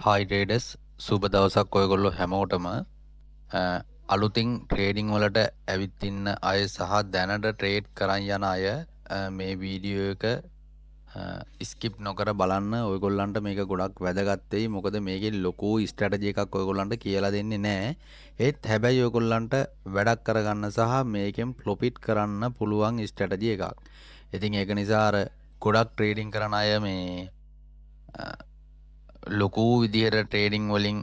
Hi traders, සුබ දවසක් ඔයගොල්ලෝ හැමෝටම. අලුතින් ට්‍රේඩින් වලට ඇවිත් ඉන්න අය සහ දැනට ට්‍රේඩ් කරන් යන අය මේ වීඩියෝ එක ස්කිප් නොකර බලන්න. ඔයගොල්ලන්ට මේක ගොඩක් වැදගත් වෙයි. මොකද මේකේ ලොකු ස්ට්‍රැටජි එකක් ඔයගොල්ලන්ට කියලා දෙන්නේ නෑ. ඒත් හැබැයි ඔයගොල්ලන්ට වැඩක් කරගන්න සහ මේකෙන් ප්‍රොෆිට් කරන්න පුළුවන් ස්ට්‍රැටජි එකක්. ඉතින් ඒක නිසා අර ගොඩක් ට්‍රේඩින් කරන අය මේ ලොකු විදිහට ට්‍රේඩින් වලින්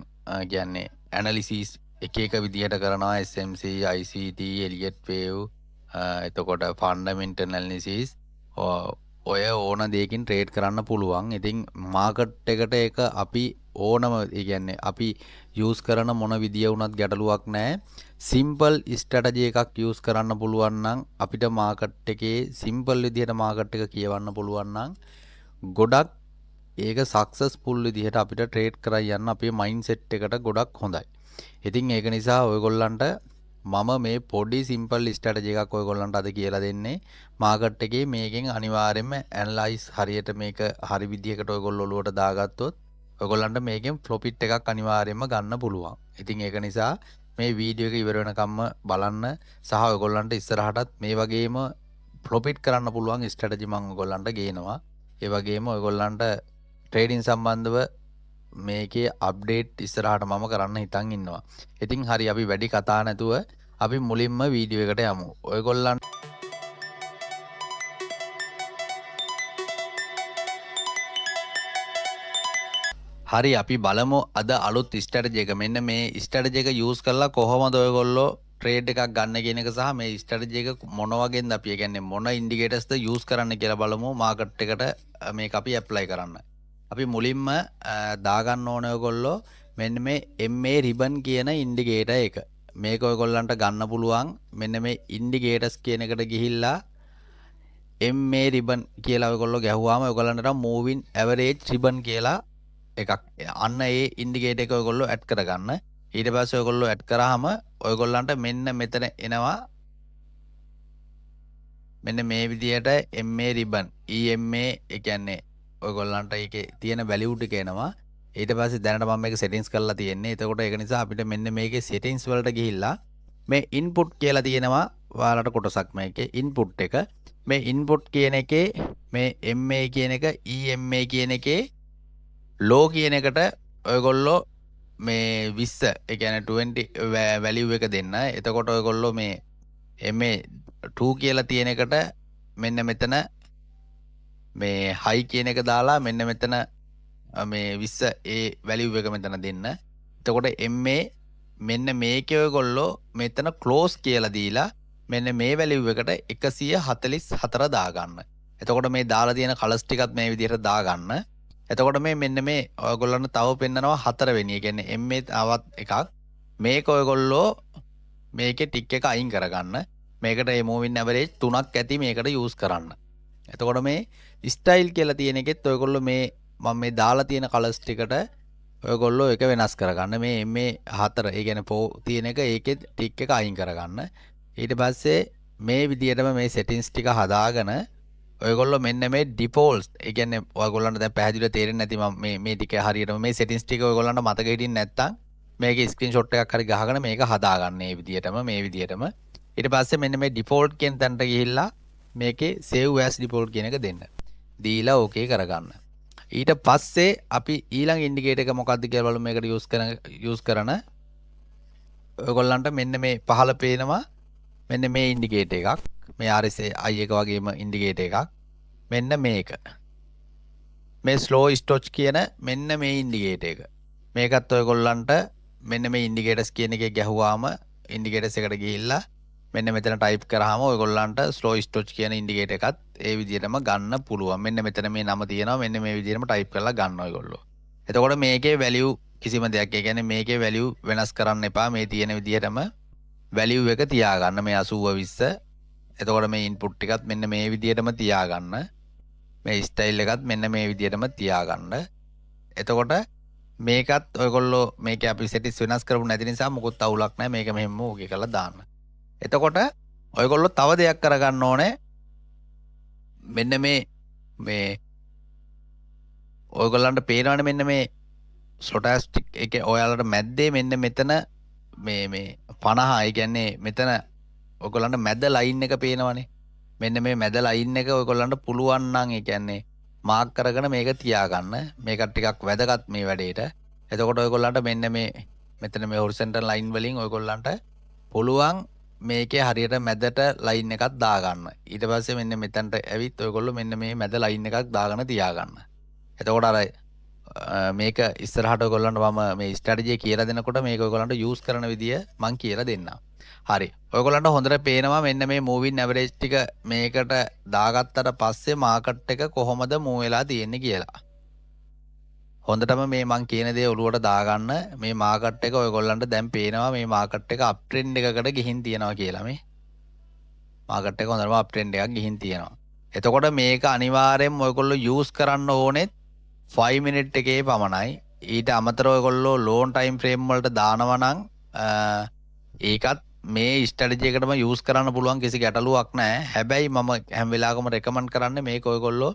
කියන්නේ ඇනලිසිස් එක එක විදිහට කරනවා. SMC, ICT, Elliott Wave, එතකොට ෆන්ඩමෙන්ටල් ඇනලිසිස් ඔය ඕන දෙයකින් ට්‍රේඩ් කරන්න පුළුවන්. ඉතින් මාකට් එකට ඒක අපි ඕනම, ඒ කියන්නේ අපි යූස් කරන මොන විදිය වුණත් ගැටලුවක් නෑ. සිම්පල් ස්ට්‍රැටජි එකක් යූස් කරන්න පුළුවන් නම් අපිට මාකට් එකේ සිම්පල් විදිහට මාකට් එක කියවන්න පුළුවන් නම් ගොඩක් ඒක සක්සස්ෆුල් විදිහට අපිට ට්‍රේඩ් කරන් යන්න අපේ මයින්ඩ් සෙට් එකට ගොඩක් හොඳයි. ඉතින් ඒක නිසා ඔයගොල්ලන්ට මම මේ පොඩි සිම්පල් ස්ට්‍රැටජි එකක් ඔයගොල්ලන්ට අද කියලා දෙන්නේ. මාකට් එකේ මේකෙන් අනිවාර්යයෙන්ම ඇනලයිස් හරියට මේක හරි විදිහකට ඔයගොල්ලෝ ඔලුවට දාගත්තොත් ඔයගොල්ලන්ට මේකෙන් ප්‍රොෆිට් එකක් අනිවාර්යයෙන්ම ගන්න පුළුවන්. ඉතින් ඒක නිසා මේ වීඩියෝ එක ඉවර වෙනකම්ම බලන්න සහ ඔයගොල්ලන්ට ඉස්සරහටත් මේ වගේම ප්‍රොෆිට් කරන්න පුළුවන් ස්ට්‍රැටජි මම ඔයගොල්ලන්ට ගේනවා. ඒ වගේම ඔයගොල්ලන්ට ට්‍රේඩින් සම්බන්ධව මේකේ අප්ඩේට් ඉස්සරහට මම කරන්න හිතන් ඉන්නවා. ඉතින් හරි, අපි වැඩි කතා නැතුව අපි මුලින්ම වීඩියෝ එකට යමු. ඔයගොල්ලන් හරි, අපි බලමු අද අලුත් ස්ට්‍රැටජි එක. මෙන්න මේ ස්ට්‍රැටජි එක යූස් කරලා කොහොමද ඔයගොල්ලෝ ට්‍රේඩ් එකක් ගන්න කියන එක සහ මේ ස්ට්‍රැටජි එක මොන වගේද අපි, ඒ කියන්නේ මොන ඉන්ඩිකේටර්ස්ද යූස් කරන්න කියලා බලමු මාකට් එකට මේක අපි ඇප්ලයි කරන්න. අපි මුලින්ම දාගන්න ඕන ඔයගොල්ලෝ මෙන්න මේ MA ribbon කියන ඉන්ඩිකේටර් එක. මේක ඔයගොල්ලන්ට ගන්න පුළුවන් මෙන්න මේ ඉන්ඩිකේටර්ස් කියන එකට ගිහිල්ලා MA ribbon කියලා ඔයගොල්ලෝ ගැහුවාම ඔයගොල්ලන්ට නම් moving average ribbon කියලා එකක්. අන්න ඒ ඉන්ඩිකේටර් එක ඔයගොල්ලෝ ඇඩ් කරගන්න. ඊට පස්සේ ඔයගොල්ලෝ ඇඩ් කරාම ඔයගොල්ලන්ට මෙන්න මෙතන එනවා මෙන්න මේ විදියට MA ribbon EMA, ඒ කියන්නේ ඔයගොල්ලන්ට ඒකේ තියෙන වැලියු ටික එනවා. ඊට පස්සේ දැනට මම මේක සෙටින්ග්ස් කරලා තියෙන්නේ. එතකොට ඒක නිසා අපිට මෙන්න මේකේ සෙටින්ග්ස් වලට ගිහිල්ලා මේ ඉන්පුට් කියලා තියෙනවා ඔයාලට කොටසක් මේකේ ඉන්පුට් එක. මේ ඉන්පුට් කියන එකේ මේ MA කියන එක EMA කියන එකේ ලෝ කියන එකට ඔයගොල්ලෝ මේ 20, ඒ කියන්නේ 20 වැලියු එක දෙන්න. එතකොට ඔයගොල්ලෝ මේ MA 2 කියලා තියෙන එකට මෙන්න මෙතන මේ හයි කියන එක දාලා මෙන්න මෙතන මේ 20 ඒ වැලියු එක මෙතන දෙන්න. එතකොට MA මෙන්න මේකේ ඔයගොල්ලෝ මෙතන ක්ලෝස් කියලා දීලා මෙන්න මේ වැලියු එකට 144 දාගන්න. එතකොට මේ දාලා තියෙන කලර්ස් ටිකත් මේ විදිහට දාගන්න. එතකොට මේ මෙන්න මේ ඔයගොල්ලන්ට තව පෙන්නනවා හතරවෙනි. ඒ කියන්නේ MA තවත් එකක්. මේක ඔයගොල්ලෝ මේකේ ටික් එක අයින් කරගන්න. මේකට මේ මූවින් ඇවරේජ් 3ක් ඇති මේකට යූස් කරන්න. එතකොට මේ ස්ටයිල් කියලා තියෙන එකෙත් ඔයගොල්ලෝ මේ මම මේ දාලා තියෙන කලර්ස් ටිකට ඔයගොල්ලෝ එක වෙනස් කරගන්න. මේ MA 4, ඒ කියන්නේ 4 තියෙන එක ඒකෙත් ටික් එක අයින් කරගන්න. ඊට පස්සේ මේ විදියටම මේ සෙටින්ග්ස් ටික හදාගෙන ඔයගොල්ලෝ මෙන්න මේ ඩිෆෝල්ට්ස්, ඒ කියන්නේ ඔයගොල්ලන්ට දැන් පැහැදිලිව තේරෙන්නේ නැති මම මේ ටික හරියටම මේ සෙටින්ග්ස් ටික ඔයගොල්ලන්ට මතක හිටින්නේ නැත්තම් මේකේ ස්ක්‍රීන්ෂොට් එකක් හරි ගහගෙන මේක හදාගන්න මේ විදියටම, මේ විදියටම. ඊට පස්සේ මෙන්න මේ ඩිෆෝල්ට් කියන තැනට ගිහිල්ලා මේකේ save as default කියන එක දෙන්න. දීලා ඕකේ කරගන්න. ඊට පස්සේ අපි ඊළඟ ඉන්ඩිකේටර් එක මොකද්ද කියලා බලමු. මේකට යූස් කරන ඔයගොල්ලන්ට මෙන්න මේ පහළ පේනවා මෙන්න මේ ඉන්ඩිකේටර් එකක්. මේ RSI එක වගේම ඉන්ඩිකේටර් එකක්. මෙන්න මේක. මේ ස්ලෝ ස්ටොච් කියන මෙන්න මේ ඉන්ඩිකේටර් එක. මේකත් ඔයගොල්ලන්ට මෙන්න මේ ඉන්ඩිකේටර්ස් කියන එකේ ගැහුවාම ඉන්ඩිකේටර්ස් එකට ගිහිල්ලා මෙන්න මෙතන ටයිප් කරාම ඔයගොල්ලන්ට ස්ලෝ ස්ටොච් කියන ඉන්ඩිකේටර් එකත් ඒ විදිහටම ගන්න පුළුවන්. මෙන්න මෙතන මේ නම තියෙනවා. මෙන්න මේ විදිහටම ටයිප් කරලා ගන්න ඔයගොල්ලෝ. එතකොට මේකේ වැලියු කිසිම දෙයක්, ඒ කියන්නේ මේකේ වැලියු වෙනස් කරන්න එපා. මේ තියෙන විදිහටම වැලියු එක තියාගන්න. මේ 80 20. එතකොට මේ ඉන්පුට් ටිකත් මෙන්න මේ විදිහටම තියාගන්න. මේ ස්ටයිල් එකත් මෙන්න මේ විදිහටම තියාගන්න. එතකොට මේකත් ඔයගොල්ලෝ මේකේ අපි සෙටින්ග්ස් වෙනස් කරපු නැති නිසා මොකුත් අවුලක් නැහැ. මේක මෙහෙම ඕකේ කරලා දාන්න. එතකොට ඔයගොල්ලෝ තව දෙයක් කරගන්න ඕනේ. මෙන්න මේ ඔයගොල්ලන්ට පේනවනේ මෙන්න මේ ස්ටොටැස්ටික් එකේ ඔයාලට මැද්දේ මෙන්න මෙතන මේ මේ 50, ඒ කියන්නේ මෙතන ඔයගොල්ලන්ට මැද ලයින් එක පේනවනේ. මෙන්න මේ මැද ලයින් එක ඔයගොල්ලන්ට පුළුවන් නම් ඒ කියන්නේ මාක් කරගෙන මේක තියාගන්න. මේක ටිකක් වැදගත් මේ වැඩේට. එතකොට ඔයගොල්ලන්ට මෙන්න මේ මෙතන මේ හොරිසොන්ටල් ලයින් වලින් ඔයගොල්ලන්ට පුළුවන් මේකේ හරියට මැදට ලයින් එකක් දාගන්න. ඊට පස්සේ මෙන්න මෙතනට ඇවිත් ඔයගොල්ලෝ මෙන්න මේ මැද ලයින් එකක් දාගෙන තියාගන්න. එතකොට අර මේක ඉස්සරහට ඔයගොල්ලන්ට මම මේ ස්ට්‍රැටජි කියලා දෙනකොට මේක ඔයගොල්ලන්ට යූස් කරන විදිය මං කියලා දෙන්නම්. හරි. ඔයගොල්ලන්ට හොඳට පේනවා මෙන්න මේ මූවින් ඇවරේජ් ටික මේකට දාගත්තට පස්සේ මාකට් එක කොහොමද මූව් වෙලා තියෙන්නේ කියලා. හොඳටම මේ මං කියන දේ ඔලුවට දාගන්න. මේ මාකට් එක ඔයගොල්ලන්ට දැන් පේනවා මේ මාකට් එක අප් ට්‍රෙන්ඩ් එකකට ගිහින් තියෙනවා කියලා. මේ මාකට් එක හොඳටම අප් ට්‍රෙන්ඩ් එකක් ගිහින් තියෙනවා. එතකොට මේක අනිවාර්යෙන්ම ඔයගොල්ලෝ යූස් කරන්න ඕනෙත් 5 මිනිට් එකේ පමණයි. ඊට අමතරව ඔයගොල්ලෝ ලෝන් ටයිම් ෆ්‍රේම් වලට දානවා නම් ඒකත් මේ ස්ට්‍රැටජි එකටම යූස් කරන්න පුළුවන්, කිසි ගැටලුවක් නැහැ. හැබැයි මම හැම වෙලාවකම රෙකමන්ඩ් කරන්නේ මේක ඔයගොල්ලෝ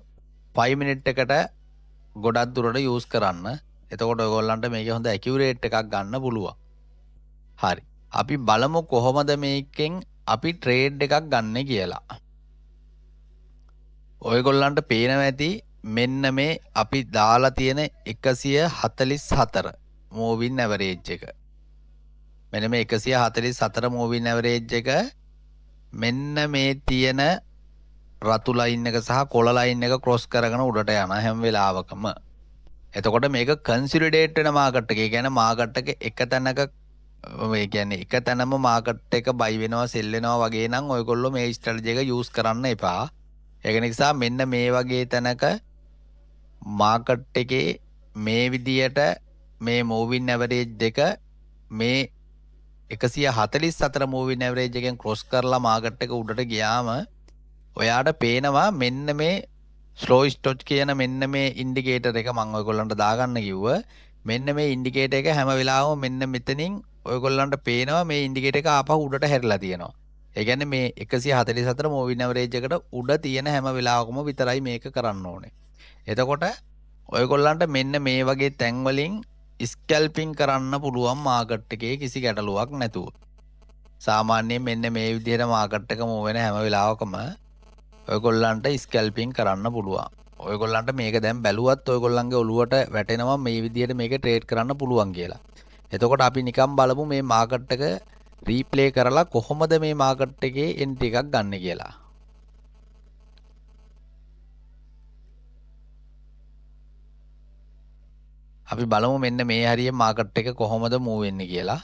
5 මිනිට් එකට ගොඩක් දුරට යූස් කරන්න. එතකොට ඔයගොල්ලන්ට මේකේ හොඳ ඇකියුරේට් එකක් ගන්න පුළුවන්. හරි. අපි බලමු කොහොමද මේකෙන් අපි ට්‍රේඩ් එකක් ගන්නෙ කියලා. ඔයගොල්ලන්ට පේනවා ඇති මෙන්න මේ අපි දාලා තියෙන 144 මූවින් ඇවරේජ් එක. මෙන්න මේ 144 මූවින් ඇවරේජ් එක මෙන්න මේ තියෙන රතු ලයින් එක සහ කොළ ලයින් එක ක්‍රොස් කරගෙන උඩට යන හැම වෙලාවකම. එතකොට මේක කන්සොලිඩේට් වෙන මාකට් එක. ඒ කියන්නේ මාකට් එක එක තැනක, ඒ කියන්නේ එක තැනම මාකට් එක බයි වෙනවා සෙල් වෙනවා වගේ නම් ඔයගොල්ලෝ මේ ස්ට්‍රැටජි එක යූස් කරන්න එපා. ඒක නිසා මෙන්න මේ වගේ තැනක මාකට් එකේ මේ විදියට මේ මූවින් ඇවරේජ් දෙක මේ 144 මූවින් ඇවරේජ් එකෙන් ක්‍රොස් කරලා මාකට් එක උඩට ගියාම ඔයාට පේනවා මෙන්න මේ ස්ලෝ ස්ටොච් කියන මෙන්න මේ ඉන්ඩිකේටර් එක මම ඔයගොල්ලන්ට දාගන්න කිව්ව. මෙන්න මේ ඉන්ඩිකේටර් එක හැම වෙලාවම මෙන්න මෙතනින් ඔයගොල්ලන්ට පේනවා මේ ඉන්ඩිකේටර් එක ආපහු උඩට හැරිලා තියෙනවා. ඒ කියන්නේ මේ 144 මූවින් ඇවරේජ් එකට උඩ තියෙන හැම වෙලාවකම විතරයි මේක කරන්න ඕනේ. එතකොට ඔයගොල්ලන්ට මෙන්න මේ වගේ තැන් වලින් ස්කැල්පින් කරන්න පුළුවන් මාකට් එකේ කිසි ගැටලුවක් නැතුව. සාමාන්‍යයෙන් මෙන්න මේ විදිහට මාකට් එක මූව් වෙන හැම වෙලාවකම ඔයගොල්ලන්ට ස්කැල්පින් කරන්න පුළුවන්. ඔයගොල්ලන්ට මේක දැන් බැලුවත් ඔයගොල්ලන්ගේ ඔලුවට වැටෙනවා මේ විදිහට මේක ට්‍රේඩ් කරන්න පුළුවන් කියලා. එතකොට අපි නිකන් බලමු මේ මාකට් එක රීප්ලේ කරලා කොහොමද මේ මාකට් එකේ එන්ට්‍රි එකක් ගන්න කියලා. අපි බලමු මෙන්න මේ හරිය මාකට් එක කොහොමද මූව් වෙන්නේ කියලා.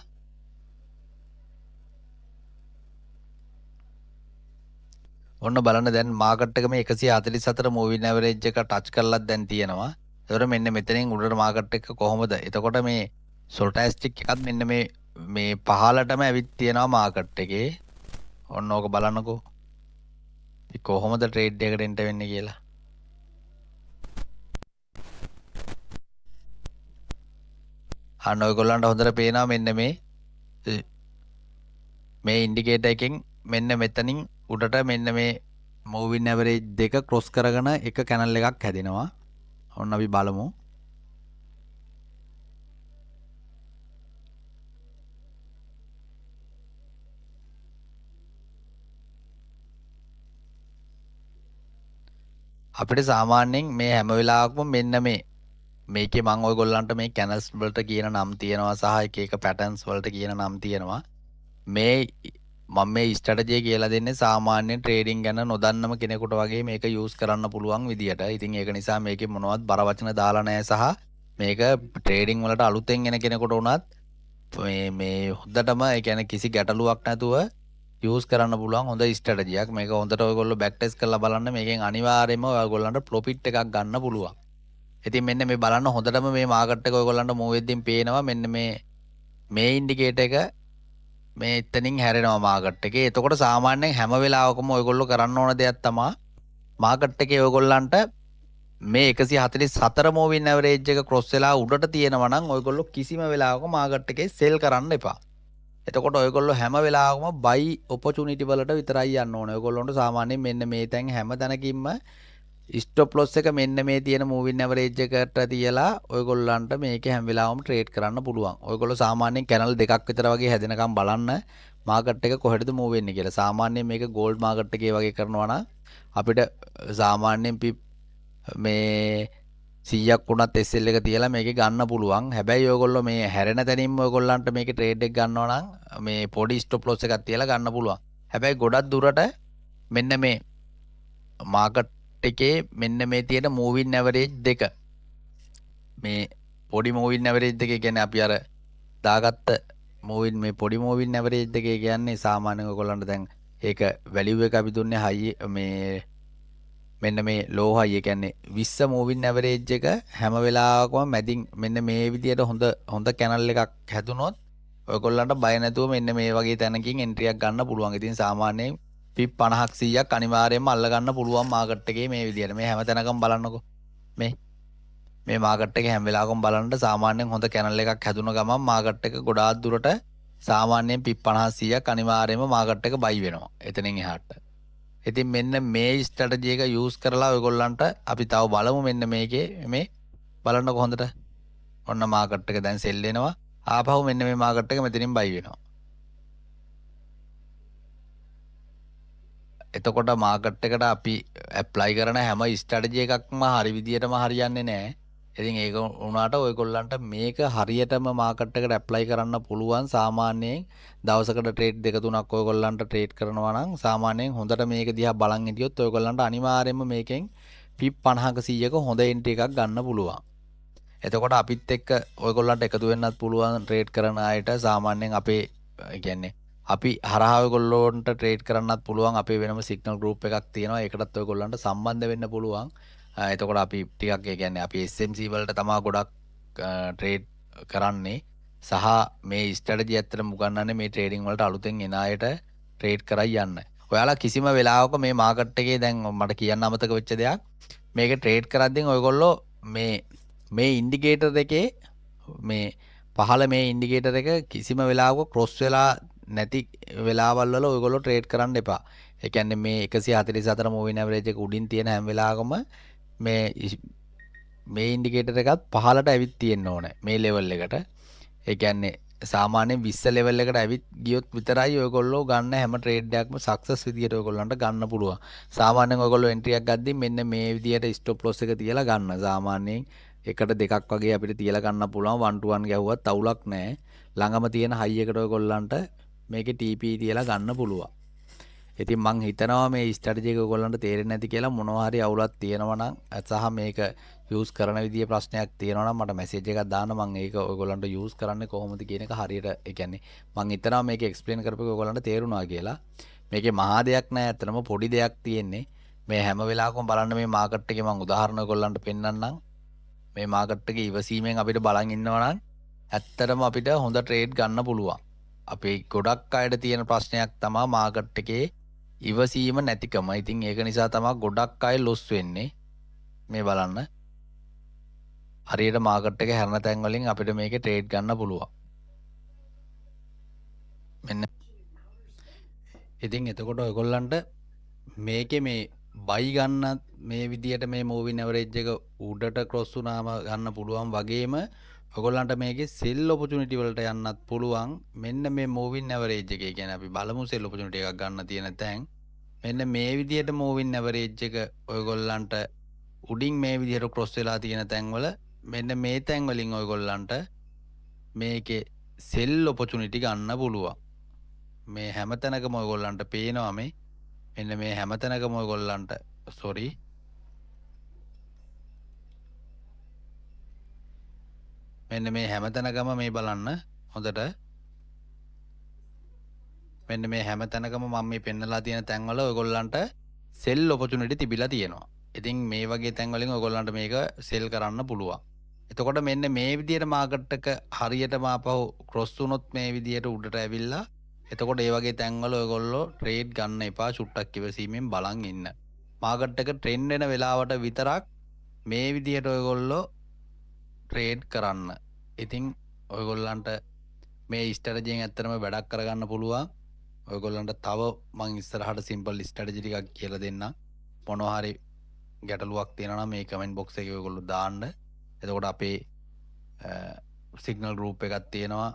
ඔන්න බලන්න දැන් මාකට් එක මේ 144 මූවින් ඇවරේජ් එක ටච් කරලත් දැන් තියෙනවා. ඒතකොට මෙන්න මෙතනින් උඩට මාකට් එක කොහොමද? එතකොට මේ ස්ටොටැස්ටික් එකත් මෙන්න මේ මේ පහළටම ඇවිත් තියෙනවා මාකට් එකේ. ඔන්න ඕක බලන්නකෝ. ඉතින් කොහොමද ට්‍රේඩ් එකට එන්ටර් වෙන්නේ කියලා. අන්න ඔයගොල්ලන්ට හොඳට පේනවා මෙන්න මේ මේ ඉන්ඩිකේටර් එකෙන් මෙන්න මෙතනින් උඩට මෙන්න මේ මූවින් ඇවරේජ් දෙක ක්‍රොස් කරගෙන එක කැනල් එකක් හැදෙනවා. ඔන්න අපි බලමු. අපිට සාමාන්‍යයෙන් මේ හැම වෙලාවකම මෙන්න මේ මේකේ මං ඔයගොල්ලන්ට මේ කැනල්ස් වලට කියන නම් තියෙනවා සහ එක එක පැටර්න්ස් වලට කියන නම් තියෙනවා. මේ මම මේ ස්ට්‍රැටජි කියලා දෙන්නේ සාමාන්‍ය ට්‍රේඩින් ගැන නොදන්නම කෙනෙකුට වගේ මේක යූස් කරන්න පුළුවන් විදියට. ඉතින් ඒක නිසා මේකේ මොනවත් බර වචන දාලා නැහැ සහ මේක ට්‍රේඩින් වලට අලුතෙන් එන කෙනෙකුට වුණත් මේ හොඳටම ඒ කියන්නේ කිසි ගැටලුවක් නැතුව යූස් කරන්න පුළුවන් හොඳ ස්ට්‍රැටජියක්. මේක හොඳට ඔයගොල්ලෝ බෑක් ටෙස්ට් කරලා බලන්න. මේකෙන් අනිවාර්යයෙන්ම ඔයගොල්ලන්ට ප්‍රොෆිට් එකක් ගන්න පුළුවන්. ඉතින් මෙන්න මේ බලන්න හොඳටම මේ මාකට් එක ඔයගොල්ලන්ට මූව් වෙද්දීන් පේනවා මෙන්න මේ ඉන්ඩිකේටර් එක මේ එතනින් හැරෙනවා මාකට් එකේ. එතකොට සාමාන්‍යයෙන් හැම වෙලාවකම ඔයගොල්ලෝ කරන්න ඕන දෙයක් තමා මාකට් එකේ ඔයගොල්ලන්ට මේ 144 මූවින් ඇවරේජ් එක ක්‍රොස් වෙලා උඩට තියෙනවා නම් ඔයගොල්ලෝ කිසිම වෙලාවක මාකට් එකේ සෙල් කරන්න එපා. එතකොට ඔයගොල්ලෝ හැම වෙලාවකම බයි ඔපචුනිටි වලට විතරයි යන්න ඕනේ. ඔයගොල්ලොන්ට සාමාන්‍යයෙන් මෙන්න මේ තැන් හැම තැනකින්ම ස්ටොප් ලොස් එක මෙන්න මේ තියෙන මූවින් ඇවරේජ් එකට තියලා ඔයගොල්ලන්ට මේක හැම වෙලාවම ට්‍රේඩ් කරන්න පුළුවන්. ඔයගොල්ලෝ සාමාන්‍යයෙන් කැනල් දෙකක් විතර වගේ හැදෙනකම් බලන්න මාකට් එක කොහෙටද මූව් වෙන්නේ කියලා. සාමාන්‍යයෙන් මේක ගෝල්ඩ් මාකට් එකේ වගේ කරනවා නම් අපිට සාමාන්‍යයෙන් පිප් මේ 100ක් වුණත් SL එක තියලා මේකේ ගන්න පුළුවන්. හැබැයි ඔයගොල්ලෝ මේ හැරෙන තැනින්ම ඔයගොල්ලන්ට මේකේ ට්‍රේඩ් එක ගන්නවා නම් මේ පොඩි ස්ටොප් ලොස් එකක් තියලා ගන්න පුළුවන්. හැබැයි ගොඩක් දුරට මෙන්න මේ මාකට් එකේ මෙන්න මේ තියෙන මූවින් ඇවරේජ් දෙක, මේ පොඩි මූවින් ඇවරේජ් දෙක කියන්නේ අපි අර දාගත්ත මූවින් මේ පොඩි මූවින් ඇවරේජ් දෙකේ කියන්නේ සාමාන්‍යයෙන් ඔයගොල්ලන්ට දැන් ඒක වැලියු එක අපි දුන්නේ හයි මේ මෙන්න මේ ලෝ හයි ඒ කියන්නේ 20 මූවින් ඇවරේජ් එක හැම වෙලාවකම මැදින් මෙන්න මේ විදියට හොඳ හොඳ කැනල් එකක් හැදුනොත් ඔයගොල්ලන්ට බය නැතුව මෙන්න මේ වගේ තැනකින් එන්ට්‍රි එකක් ගන්න පුළුවන්. ඉතින් සාමාන්‍යයෙන් පිප් 50ක් 100ක් අනිවාර්යයෙන්ම අල්ල ගන්න පුළුවන් මාකට් එකේ මේ විදියට. මේ හැම තැනකම බලන්නකෝ. මේ මේ මාකට් එකේ හැම වෙලාවකම බලන්න සාමාන්‍යයෙන් හොඳ කැනල් එකක් හැදුන ගමන් මාකට් එක ගොඩාක් දුරට සාමාන්‍යයෙන් පිප් 50 100ක් අනිවාර්යයෙන්ම මාකට් එක බයි වෙනවා. එතනින් එහාට. ඉතින් මෙන්න මේ ස්ට්‍රැටජි එක යූස් කරලා ඔයගොල්ලන්ට අපි තව බලමු මෙන්න මේකේ මේ බලන්නකො හොඳට. ඔන්න මාකට් එක දැන් සෙල් වෙනවා. ආපහු මෙන්න මේ මාකට් එක මෙතනින් බයි වෙනවා. එතකොට මාකට් එකට අපි ඇප්ලයි කරන හැම ස්ට්‍රැටජි එකක්ම හරි විදියටම හරියන්නේ නැහැ. ඉතින් ඒක වුණාට ඔයගොල්ලන්ට මේක හරියටම මාකට් එකට ඇප්ලයි කරන්න පුළුවන්. සාමාන්‍යයෙන් දවසකට ට්‍රේඩ් දෙක තුනක් ඔයගොල්ලන්ට ට්‍රේඩ් කරනවා නම් සාමාන්‍යයෙන් හොඳට මේක දිහා බලන් හිටියොත් ඔයගොල්ලන්ට අනිවාර්යයෙන්ම මේකෙන් පිප් 50ක 100ක හොඳ එන්ට්‍රි එකක් ගන්න පුළුවන්. එතකොට අපිත් එක්ක ඔයගොල්ලන්ට එකතු වෙන්නත් පුළුවන් ට්‍රේඩ් කරන අයට. සාමාන්‍යයෙන් අපේ ඒ කියන්නේ අපි හරහා ඔයගොල්ලන්ට ට්‍රේඩ් කරන්නත් පුළුවන්. අපේ වෙනම සිග්නල් ගෲප් එකක් තියෙනවා. ඒකටත් ඔයගොල්ලන්ට සම්බන්ධ වෙන්න පුළුවන්. එතකොට අපි ටිකක් ඒ කියන්නේ අපි SMC වලට තමා ගොඩක් ට්‍රේඩ් කරන්නේ. සහ මේ ස්ට්‍රැටජි ඇත්තටම උගන්වන්නේ මේ ට්‍රේඩින් වලට අලුතෙන් එන අයට ට්‍රේඩ් කරයි යන්න. ඔයාලා කිසිම වෙලාවක මේ මාකට් එකේ දැන් මට කියන්න අමතක වෙච්ච දෙයක්, මේක ට්‍රේඩ් කරද්දී ඔයගොල්ලෝ මේ මේ ඉන්ඩිකේටර් එකේ මේ පහළ මේ ඉන්ඩිකේටර් එක කිසිම වෙලාවක ක්‍රොස් වෙලා නැති වෙලාවල් වල ඔයගොල්ලෝ ට්‍රේඩ් කරන්න එපා. ඒ කියන්නේ මේ 144 මූවින් ඇවරේජ් එක උඩින් තියෙන හැම වෙලාවකම මේ ඉන්ඩිකේටර් එකත් පහළට ඇවිත් තියෙන්න ඕනේ මේ ලෙවල් එකට. ඒ කියන්නේ සාමාන්‍යයෙන් 20 ලෙවල් එකට ඇවිත් ගියොත් විතරයි ඔයගොල්ලෝ ගන්න හැම ට්‍රේඩ් එකක්ම සක්සස් විදියට ඔයගොල්ලන්ට ගන්න පුළුවන්. සාමාන්‍යයෙන් ඔයගොල්ලෝ එන්ට්‍රි එකක් ගද්දි මෙන්න මේ විදියට ස්ටොප් ලොස් එක තියලා ගන්න. සාමාන්‍යයෙන් එකට දෙකක් වගේ අපිට තියලා ගන්න පුළුවන්. 1 to 1 ගැහුවත් අවුලක් නෑ. ළඟම තියෙන හයි එකට ඔයගොල්ලන්ට මේකේ TP තියලා ගන්න පුළුවන්. ඉතින් මං හිතනවා මේ ස්ට්‍රැටජි එක ඔයගොල්ලන්ට තේරෙන්නේ නැති කියලා. මොනවා හරි අවුලක් තියෙනවා නම් සහ මේක යූස් කරන විදිය ප්‍රශ්නයක් තියෙනවා නම් මට මැසේජ් එකක් දාන්න. මං ඒක ඔයගොල්ලන්ට යූස් කරන්නේ කොහොමද කියන එක හරියට, ඒ කියන්නේ මං හිතනවා මේක එක්ස්ප්ලেইন කරපු එක ඔයගොල්ලන්ට තේරුණා කියලා. මේකේ මහා දෙයක් නෑ, ඇත්තටම පොඩි දෙයක් තියෙන්නේ. මේ හැම වෙලාවකම බලන්න මේ මාකට් එකේ මං උදාහරණ ඔයගොල්ලන්ට පෙන්නන්නම්. මේ මාකට් එකේ ඉවසීමෙන් අපිට බලන් ඉන්නවා නම් ඇත්තටම අපිට හොඳ ට්‍රේඩ් ගන්න පුළුවන්. අපේ ගොඩක් අයට තියෙන ප්‍රශ්නයක් තමා මාකට් එකේ ඉවසීම නැතිකම. ඉතින් ඒක නිසා තමා ගොඩක් අය ලොස් වෙන්නේ. මේ බලන්න. හරියට මාකට් එක හැරෙන තැන් වලින් අපිට මේකේ ට්‍රේඩ් ගන්න පුළුවන්. මෙන්න. ඉතින් එතකොට ඔයගොල්ලන්ට මේකේ මේ බයි ගන්නත් මේ විදියට මේ මූවින් ඇවරේජ් එක උඩට ක්‍රොස් වුණාම ගන්න පුළුවන් වගේම ඔයගොල්ලන්ට මේකේ සෙල් ඔපචුනිටි වලට යන්නත් පුළුවන්. මෙන්න මේ මූවින් ඇවරේජ් එකේ කියන්නේ අපි බලමු සෙල් ඔපචුනිටි එකක් ගන්න තියෙන තැන්. මෙන්න මේ විදියට මූවින් ඇවරේජ් එක ඔයගොල්ලන්ට උඩින් මේ විදියට ක්‍රොස් වෙලා තියෙන තැන්වල මෙන්න මේ තැන් වලින් ඔයගොල්ලන්ට මේකේ සෙල් ඔපචුනිටි ගන්න පුළුවන්. මේ හැම තැනකම ඔයගොල්ලන්ට පේනවා මේ මෙන්න මේ හැම තැනකම ඔයගොල්ලන්ට සෝරි මෙන්න මේ හැම තැනකම මේ බලන්න හොඳට මෙන්න මේ හැම තැනකම මම මේ පෙන්නලා තියෙන තැන්වල ඔයගොල්ලන්ට සෙල් ඔපචුනිටි තිබිලා තියෙනවා. ඉතින් මේ වගේ තැන් වලින් ඔයගොල්ලන්ට මේක සෙල් කරන්න පුළුවන්. එතකොට මෙන්න මේ විදියට මාකට් එක හරියටම ආපහු ක්‍රොස් වුණොත් මේ විදියට උඩට ඇවිල්ලා එතකොට ඒ වගේ තැන්වල ඔයගොල්ලෝ ට්‍රේඩ් ගන්න එපා. චුට්ටක් ඉවසීමෙන් බලන් ඉන්න. මාකට් එක ට්‍රෙන්ඩ් වෙන වෙලාවට විතරක් මේ විදියට ඔයගොල්ලෝ ට්‍රේඩ් කරන්න. ඉතින් ඔයගොල්ලන්ට මේ ස්ට්‍රැටජියෙන් ඇත්තටම වැඩක් කරගන්න පුළුවන්. ඔයගොල්ලන්ට තව මං ඉස්සරහට සිම්පල් ස්ට්‍රැටජි ටිකක් කියලා දෙන්නම්. මොනවා හරි ගැටලුවක් තියෙනවා නම් මේ කමෙන්ට් බොක්ස් එකේ ඔයගොල්ලෝ දාන්න. එතකොට අපේ සිග්නල් ගෲප් එකක් තියෙනවා.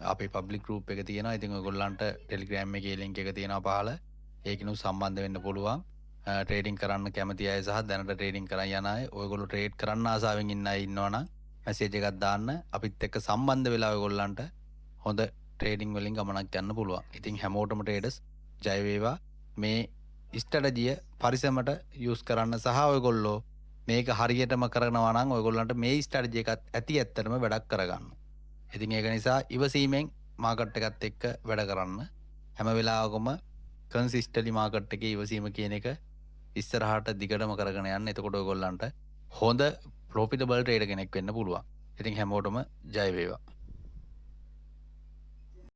අපේ පබ්ලික් ගෲප් එක තියෙනවා. ඉතින් ඔයගොල්ලන්ට ටෙලිග්‍රෑම් එකේ ලින්ක් එක තියෙනවා පහළ. ඒකිනුත් සම්බන්ධ වෙන්න පුළුවන්. ට්‍රේඩින් කරන්න කැමති අය සහ දැනට ට්‍රේඩින් කරන් යන අය, ඔයගොල්ලෝ ට්‍රේඩ් කරන්න ආසාවෙන් ඉන්න අය ඉන්නවා නම් මැසේජ් එකක් දාන්න. අපිත් එක්ක සම්බන්ධ වෙලා ඔයගොල්ලන්ට හොඳ ට්‍රේඩින් වලින් ගමනක් යන්න පුළුවන්. ඉතින් හැමෝටම ට්‍රේඩර්ස් ජය වේවා. මේ ස්ට්‍රැටජිය පරිස්සමට යූස් කරන්න සහ ඔයගොල්ලෝ මේක හරියටම කරනවා නම් ඔයගොල්ලන්ට මේ ස්ට්‍රැටජි එකත් ඇති ඇත්තටම වැඩක් කරගන්න. ඉතින් ඒක නිසා ඉවසීමෙන් මාකට් එකත් එක්ක වැඩ කරන්න. හැම වෙලාවකම කන්සිස්ටන්ට්ලි මාකට් එකේ ඉවසීම කියන එක ඉස්සරහට දිගටම කරගෙන යන්න. එතකොට ඔයගොල්ලන්ට හොඳ ප්‍රොෆිටබල් ට්‍රේඩර් කෙනෙක් වෙන්න පුළුවන්. ඉතින් හැමෝටම ජය වේවා.